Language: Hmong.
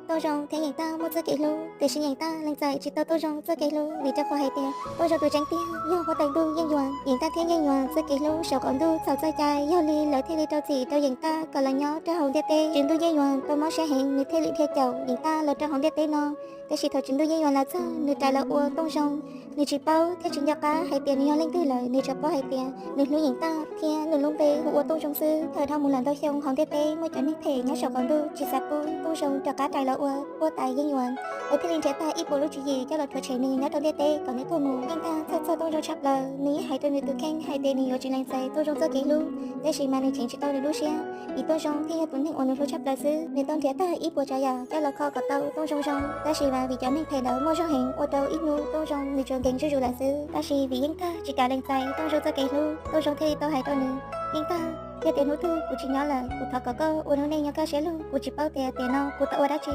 Tooj Zoo thiab Yeej Taj muaj txoj kev hlub, tiam sis Yeej Taj lees txais tsis tau Tooj Zoo txoj kev hlub vim rau qhov hais tias Tooj Zoo tus tseeb tiag yog huab tais ntuj Yeej Yuam. Yeej Taj thiab Yeej Yuam txoj kev hlub saum qaum ntuj txhaum txoj cai, yog li lawv thiaj li rau txim rau Yeej Taj kom los nyob rau hauv ntiaj teb. Tswv ntuj Yeej Yuam tau mob siab heev, nws thiaj li dhia caum Yeej Taj los rau hauv ntiaj teb no. Tab sis thaum Tswv ntuj Yeej Yuam los txog, nws rais los ua Tooj Zoo. Nws tsis paub thiab tsis nco qab hais tias nws yog leej twg lawm, nws tsuas paub hais tias nws hlub Yeej Taj thiab nws lub npe hu ua Tooj Zoo xwb. Thaum dhau mus lawm ntau xyoo hauv ntiaj teb muaj cov neeg phem nyob saum qaum ntuj tsis xav pub Tooj Zoo rov qab rais los ua huab tais Yeej Yuam. Lawv thiaj li nrhiav tag ib puas lub tswv yim coj los rhuav tshem nws nyob rau ntiaj teb kom nws tuag mus. Yeej Taj txhawj txog Tooj Zoo tshaj plaws, nws yeej hais rau nws tus kheej hais tias nws yuav tsis lees txais Tooj Zoo txoj kev hlub, tab sis mas nws cheem tsis tau nws lub siab, vim Tooj Zoo thiaj yog tus neeg uas nws hlub tshaj plaws xwb. Nws tau nrhiav tag ib puas tsav yam coj los kho kom tau Tooj Zoo zoo, tab sis mas vim cov neeg phem ntawd muaj zog heev ua rau ib hnub Tooj Zoo nws tsuas nkees zuj zus lawm xwb. Tab sis vim Yeej Taj tsis kam lees txais Tooj Zoo txoj kev hlub, Tooj Zoo thiaj li tau hais rau nws, Yeej Taj, yog tias hnub twg kuv tsis nyob lawm, kuv thov kom koj ua lub neej nyob kaj siab lug, kuv tsis paub tias tiam no kuv tau ua dab tsi.